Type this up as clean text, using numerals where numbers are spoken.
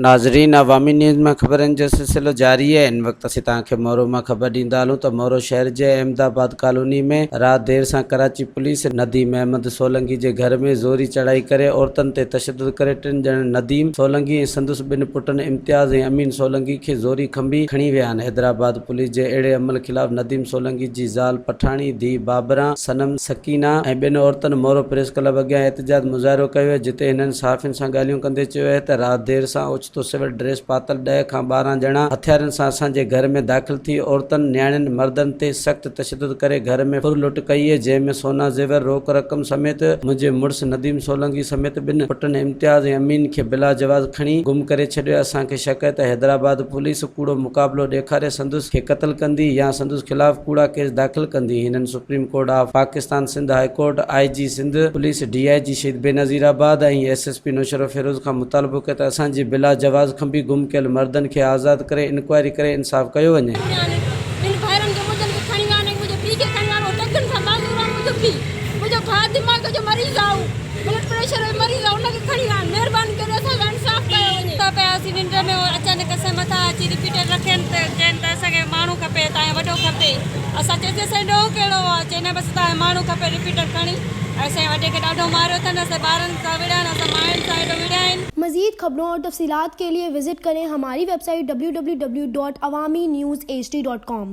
ناظرين عوامي نيوز مان خبرن جو سلسلو جاري آهي هن وقت اسين توهان کي مورو مان خبر ڏيندا هلون ته مورو شهر جي احمد آباد ڪالوني ۾ رات دير سان ڪراچي پوليس نديم احمد سولنگي جي گهر ۾ زوري چڙهائي ڪري عورتن تي تشدد ڪري ٽن ڄڻن نديم سولنگي ۽ سندس ٻن پٽن امتياز ۽ امين سولنگي کي زوري کنڀي کڻي ويا آهن حيدرآباد پوليس جي اهڙي عمل خلاف نديم سولنگي جي زال پٺاڻي ڌيء بابران صنم سڪينا ۽ ٻين عورتن مورو پريس ڪلب اڳيان احتجاج مظاهرو ڪيو آهي جتي هنن صحافين سان ڳالهيون ڪندي چيو آهي ته رات دير سان اوچتو سول ڊريس پاتل ڏهه کان 12 ڄڻا هٿيارن سان اسان جي گهر ۾ داخل ٿي عورتن، نياڻين، مردن تي سخت تشدد ڪري گهر ۾ ڦر لٽ ڪئي اهي جنهن ۾ سونا زيور، روڪ رقم سميت منهنجي مڙس نديم سولنگي سميت ٻن پٽن امتياز ۽ امين کي بلا جواز کڻي گم ڪري ڇڏيو آهي اسان کي شڪ آهي ته حيدرآباد پوليس ڪوڙو مقابلو ڏيکاري سندس کي قتل ڪندي يا سندس خلاف ڪوڙا ڪيس داخل ڪندي. هنن supreme court of Pakistan, Sindh high court, I G Sindh police, D I G Shaheed Benazirabad ۽ S S P Naushahro Feroze کان مطالبو ڪيو ته اسان جي بلا جواز کنڀي گم ڪيل مردن کي آزاد ڪري انڪوائري ڪري انصاف ڪيو وڃي. ٻن ڀائرن کي منهنجن کي کڻي ويا آهن ۽ منهنجي پيء کي کڻي ويا آهن. اهو ٽنگن کان معذور آهي منهنجو پيء. منهنجو ڀاء دماغ جو مريض آهي اهو بلڊ پريشر جو مريض آهي ان کي کڻي ويا آهن. مهرباني ڪري اسان سان انصاف ڪيو وڃي. ستا پيا هئاسين ننڊ ۾ اچانڪ اسان جي مٿان اچي رپيٽر رکين ته چين ته اسان کي ماڻهو کپي توهان جو وڏو کپي اسان چيس اسان جو ڏوهه ڪهڙو آهي چي نه بس توهان جو ماڻهو کپي رپيٽر کڻي ۽ اسان جي وڏي کي ڏاڍو ماريو اٿن اسان جي ٻارن سان وڙهيا آهن اسان ماين سان ايڏو وڙهيا آهن. مزيد خبرون اور تفصيلات کے لئے وزٽ کریں ہماری web site www.awamiNewsHD.com.